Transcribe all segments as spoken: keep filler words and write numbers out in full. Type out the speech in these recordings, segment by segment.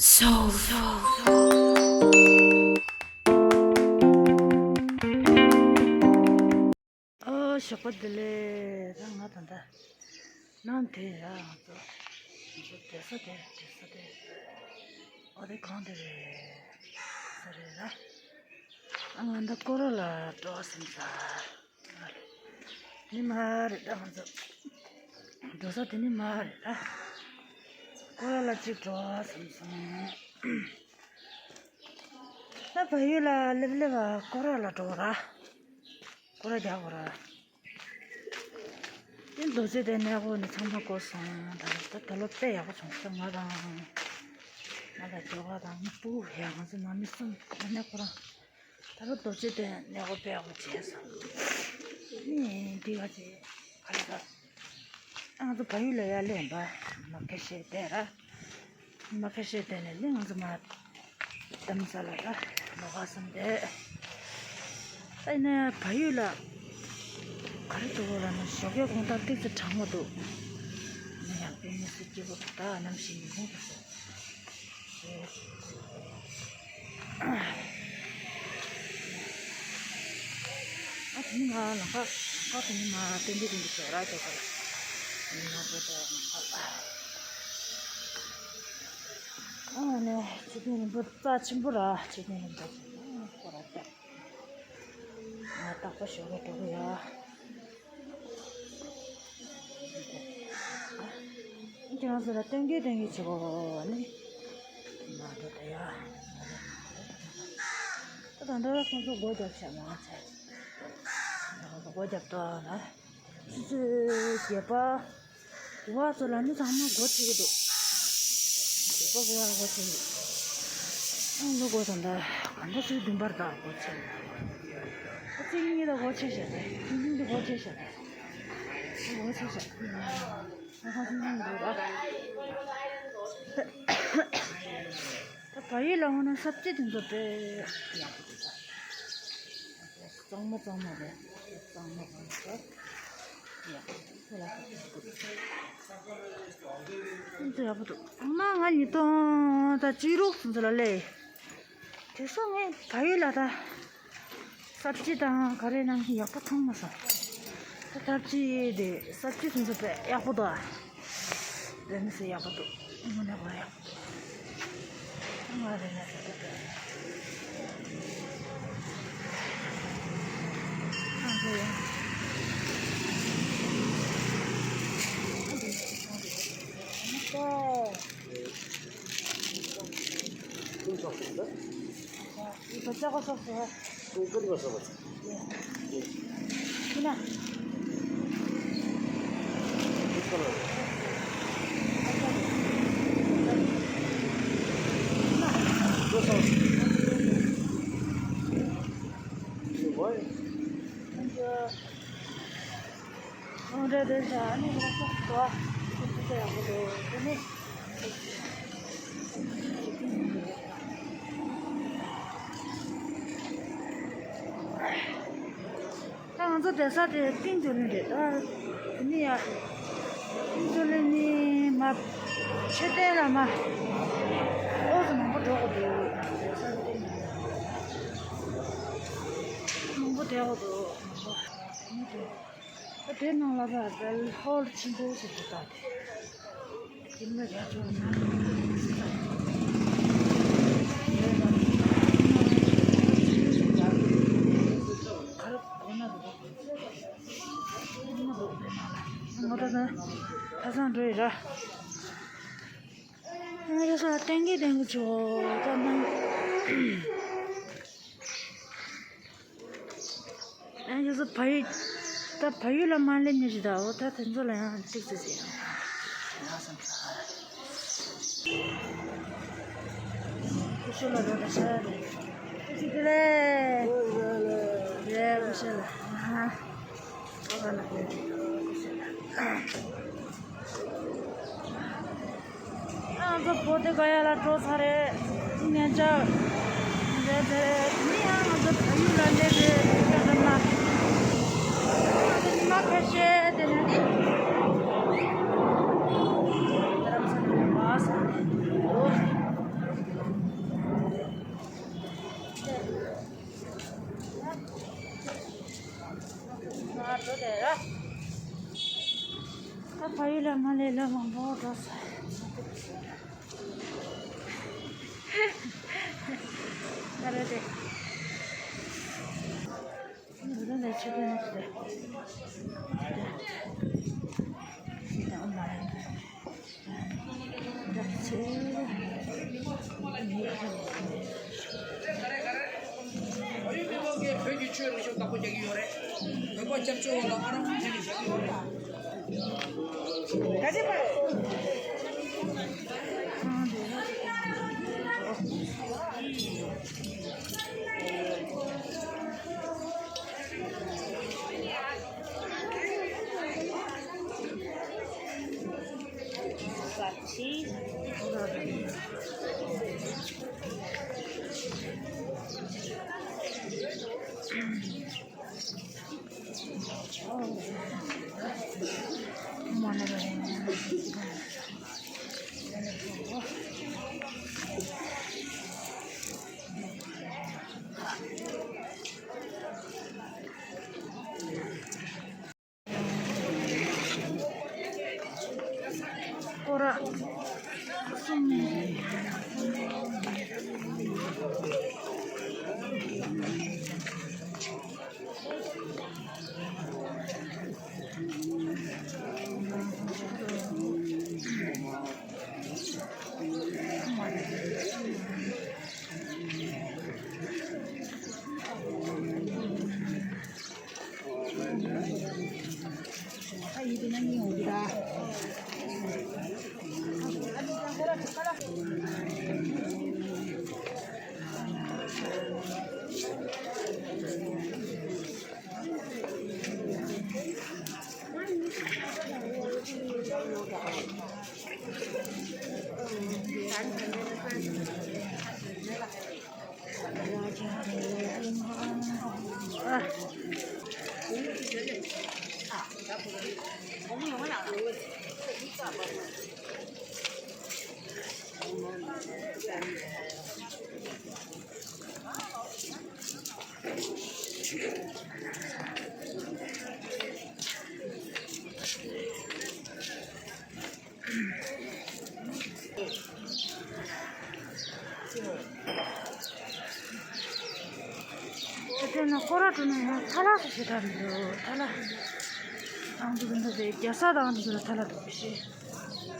So, so. ཨོ། ཞོགས་པ་བདེ་ལེགས། ད་ང་ད་ལྟ་ནང་དེ་ཡ་ང་ཚོ་ང་ཚོ་བསྡད་ས་དེ་བསྡད་ས་དེ། ཨོ་དེ་གང་དེ་རེད། ས་རེད་ར། ཨ་ང་ད་སྐོར་ར་ལ་འགྲོ་བསམ་ས། ནི་མ་རེད་ད། ང་ཚོ་འགྲོ་ས་དེ་ནི་མ་རེད་ད། སྐོར་ར་ལ་གཅིག་འགྲོ་བསམ་སོང་། ད་བལ་ཡུལ་ལ་སླེབས་སླེབས་པ་སྐོར་ར་ལ་འགྲོ་ར། སྐོར་ར་རྒྱག་དགོས་ར། དེ་རྡོ་རྗེ་གདན་གནས་སྐོར་ནི་ཚང་མ་སྐོར་སོང་། ད་ད་ད་ལོ་དཔེ་ཡག་པོ་བྱུང་སོང་། ང་དང་ང་དང་ཇོ་ཁ་དང་ངའི་སྤུ་གུ་ཡ། ང་ཚོ་ནང་མི་གསུམ་གནས་ཁོ་རང་། ད་ལོ་རྡོ་རྗེ་གདན་གནས་སྐོར་དཔེ་ཡག་པོ་བྱས་སོང་། ནི་འདི་ག་ཅིག་ག་རེ་ད། ང་ཚོ་བལ་ཡུལ་ལ་ཡར་སླེབས་པ་མ་ཁ་ཤས་བསྡད་ར། མ་ཁ་ཤས་བསྡད་ནས་ནི་ང་ཚོ་མར་རྡ་རམ་ས་ལ་ལ་ལོག་ག་བསམ་སྟེ། ཨ་ནི་བལ་ཡུལ་ལ་ག་རེ་འདུག་ལབ་ན་ཞོགས་ཀའི་དགོང་དག་ཏོག་ཙམ་གྲང་མོ་འདུག་ནི་ཡང་དཔེ་མི་སྲིད་སྐྱིད་པོ་འདུག་ད་གནམ་གཤིས་ཉིན་གུང་དུ། ཨ་དེ་ནི་ང་ལམ་ཁ་ལམ་ཁ་དེ་ནི་ང་ཏན་ཏན་ཏན་ཏན་ཞོགས་ར་ཞོགས་པ་ལ་ང་ཚོ་ད་ལམ་ཁ་ལ། ཨ་ནི་ཆོས་དོན་རིན་པོ་རྩ་ཆེན་པོ་ར། ཆོས་དོན་རིན་པོ་ཆེ་ཁོ་ར་ད་ང་རྟག་པར་ཞོགས་ར་འགྲོ་གི་ཡ། ཁྱེད་རང་ཚོ་ལ་སྟོན་གི་སྟོན་གི་བྱེད་དགོས་ནི། མ་འགྲོ་ད་ཡ། ད་ད་འདྲ་ཁོང་ཚོ་སྒོ་རྒྱབ་ཤག་མ་ཚད། སྒོ་རྒྱབ་ཏོ་ན། ཆུ་ཚོད་བརྒྱད་པ། དགུ་པ་ཚོ་ལ་ནི་ཚང་མ་སྒོ་ཕྱེ་གི་འདུག་བརྒྱད་པ་དགུ་པ་སྒོ་ཕྱེ་གི་འདུག་ཨང་ལོ་སྒོ་དང་ད་ག་འདྲ་ཚོད་བདུན་པར་ད་སྒོ་ཕྱེ་གི་འདུག་ཚིག་གཉིས་ད་སྒོ་ཕྱེ་བཞག་སྟེ། ཚིག་གཉིས་ད་སྒོ་ཕྱེ་བཞག་སྟེ། སྒོ་ཕྱེ་བཞག་ཨ་ཁ་ཚིག་གཉིས་འདུག་ར། ད་བལ་ཡུལ་ལ་འོང་ན་ས་བཅད་དེ་ཚོ་དཔེ་ཡག་པོ་འདུག་ད། གཙང་མ་གཙང་མ་རེད། གཙང་མ་གཙང་མ་རེད། ཡག་པོ་འདུག་ཁོ་ལ་ཁོ་ཚོ་ཡག་པོ་འདུག་ཨ་མ་ང་ཉིས་སྟོང་དང་བཅུ་དྲུག་ཙམ་ལ་སླེབས། དེ་སོང་ངས་བལ་ཡུལ་ལ་ད་ས་བཅད་དང་ག་རེ་གནང་གི་ཡག་པོ་མཐོང་མ་སོང་། ད་ས་བཅད་དེ་ས་བཅད་དེ་ཚོ་དཔེ་ཡག་པོ་འདུག་ཨ། དཔེ་མི་སྲིད་ཡག་པོ་འདུག་དངོས་གནས་ཁོ་རང་ཡག་པོ་འདུག་ང་རེ་ན་ཟེར་གི་འདུག་ཨ་ཧོ། ཨ་ཧོ། ཁྱུང་སོགས་སོ། ཨ་ཧོ། ཡི་བ་ཅག་གོ་སོགས་སོ། ཁྱུང་ཀུན་གོ་སོགས་སོ། ཁྱི་ན། ཁྱུང་འདྲ་འདྲ་བྱ་ཨ་ནི་ར་སོགས་སོ། ཁྱུང་ཀུན་ཡག་པོ་འདུག་དེ་ནི། ད་ང་ཚོ་བསྡད་ས་དེ་ཏིང་ཏུ་ལིན་རེད། ད་དེ་ནི་ཡ་ཏིང་ཏུ་ལིན་ནི་མ་མཆོད་རྟེན་ལ་མ་ཨོ་ཙི་མང་པོ་འགྲོ་དགོས་འདུག་བསྡད་ས་དེ་ཏིང་ཏུ་ལིན་མང་པོ་བསྡད་དགོས་འདུག་མང་པོ་དེ་ནི་འདུག་ད་དེ་ནང་ལ་ད་ཧོལ་ཆེན་པོ་ཞིག་འདུག་ད་དེ། ང་ད་ད་ཁ་སང་འགྲོ་ཡི་ར། ང་ད་ས་ཏན་གི་ཏན་གི་ཆོ་ད་ན། ཨ་ཡོད་ཚོ་བལ་ཡུལ། ད་བལ་ཡུལ་ལ་མ་སླེབས་ནས་ཞིག་ད་འོ་ད་དེ་ཚོ་ལ་ཡང་གཅིག་ཙི་ཟེར་ཡང་བསམ་ས། ཀུ་ཤུ་ལ་རོ་ད་ཤ་རེ། ཀུ་ཤུ་དེ་ལེ། རེ་ཀུ་ཤུ་ལ། ཨ་ཧ། ཨོ་ད་ན་ཀུ་ཤུ་ལ། ང་ཚོ་བོད་དེ་ག་ཡ་ལ་འགྲོ་ཚར་རེད། ཉན་ཆག་རེད་དེ་རེད། མི་ཡང་ང་ཚོ་བལ་ཡུལ་ལ་སླེབས་རེད་ཀྱང་རེད་ན། ང་ཚོ་ཉི་མ་ཁ་ཤས་དེ་ནས་རྡ་རམ་ས་ལ་མ་སོང་ནས་འགྲོ། ལ་མ་ལས་ལ་མང་པོ་འགྲོ་ས། ད་རེད་དེ། ད་ལས་ཆུ་དེ་ནས་དེ། དེ་ད་ཨ་མ་རེད། བོད་ཀྱི་ཆོས་ལ་ཤུགས་དྲག་པོ་རྒྱག་གི་ཡོད་རེད། བོད་པ་སྐྱབས་བཅོལ་བ་ལ་ཨ་རམ་ཁུལ་ཁྱེར་ནས་བཞག་གི་ཡོད་རེད། ག་ཚོད་པ་རེད། སྐོར་ར་གསུམ། དེ་ན་སྐོར་ར་འགྲོ་ན་ཡང་ཐ་ལག་སུ་ཞིག་ག་མི་འདུག་ཐ་ལག་ཨང་དུ་འདུག་དེ་རྒྱ་ས་དང་འདུག་ཐ་ལག་འདུག་ཤེས།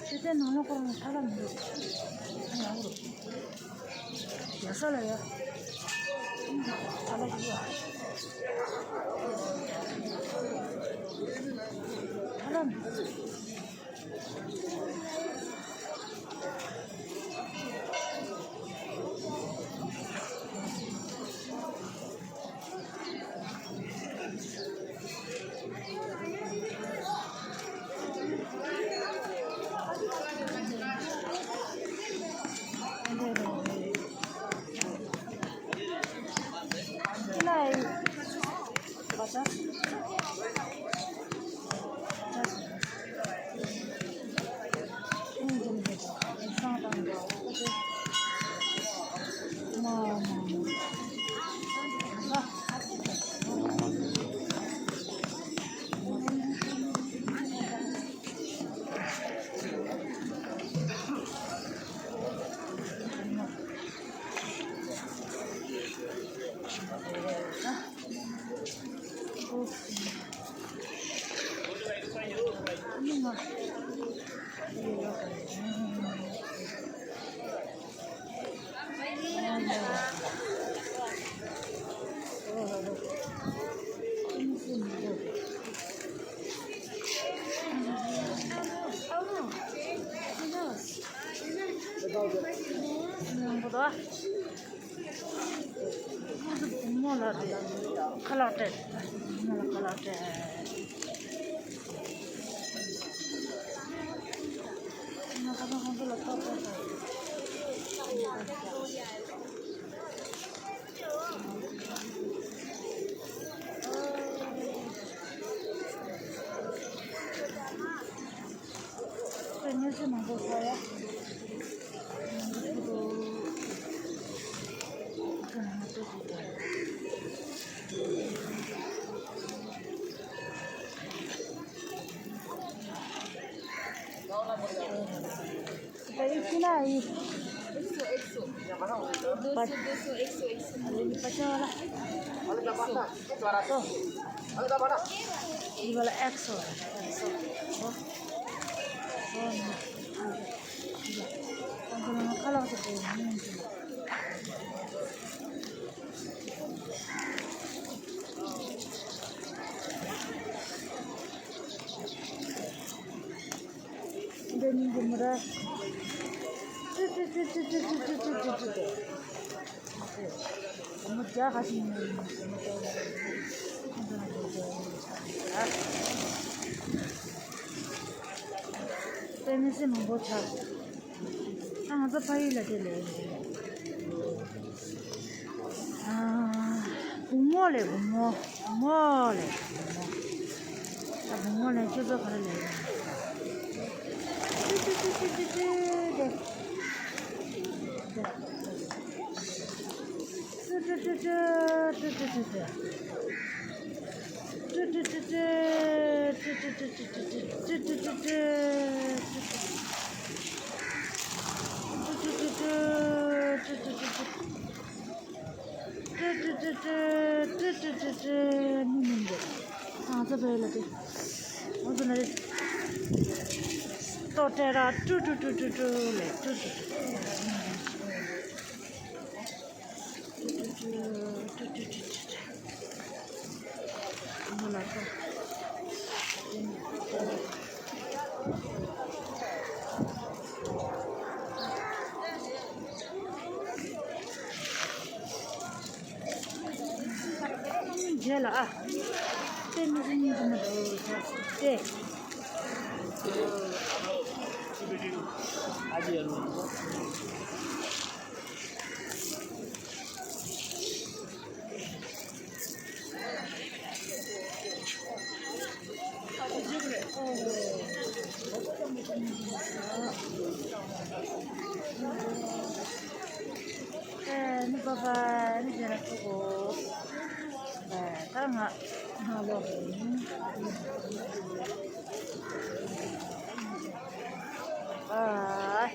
དེ་དེ་ནང་ལ་སྐོར་ན་ཐ་ལག་མི་འདུག་ཨ་ཡང་རུ། རྒྱ་ས་ལ་ཡ། ཐ་ལག་ཞིག་ཡ། ཐ་ལག་མི་འདུག་མོ་ལ་དེ་ཁ་ལག་སྤྲད། མོ་ལ་ཁ་ལག་སྤྲད། ང་ཁ་སང་ཁོང་ཚོ་ལ་ཐོབ་ཐོབ་ཐོབ། དེ་ཉི་ཤུ་མང་པོ་ཟ་ཡ། Eso, eso. Dos, dos, eso, eso. Pasa, hola. Eso. Eso. Y va la exo. Exo. Oh. Oh, no. Aunque no nos calamos, se puede. འདི་ནི་འདི་མོ་ར། ཏི་ཏི་ཏི། འདི་མོ་རྒྱ་ཁ་ཤས་ནི་འདི་མོ་རྒྱ། དཔེ་མི་སྲིད་མང་པོ་ཆགས། ཨ། ང་ཚོ་ཕ་ཡུལ་ལ་དེ་ལས། ཨ། བུ་མོ་ལས། བུ་མོ། བུ་མོ་ལས། བུ་མོ། ཨ། བུ་མོ་ལས་ཁྱོད་ཚོ་ག་རེ་ལས། ཏི་ཏི་ཏི། ཏི་ཏི་ཏི། ཏི་ཏི་ཏི་ཏི། མི་མི་འདུག་ཨ། ཙི་བས་ལ་ཏི། ཨ་ཙི་ལ་ཏི། ཏོ་ཏེ་ར། ཏུ་ཏུ་ཏུ་ཏུ་ཏུ་ལེ། ཏུ་ཏུ་ཏུ་ཏུ། ཏུ་ཏུ་ཏུ་ཏུ་ཏུ། ཨ་ལ་ཏོ། རྗེས་ལ་ཨ། ཏེ་མི་ཟིན་གྱི་མི་འདུག་ཏེ། ཨེ། ནི་པ་པ། ནི་རྗེས་ལ་ཐུག་གོ། ཨེ། ད་ང་ང་ལོག་ཨེ།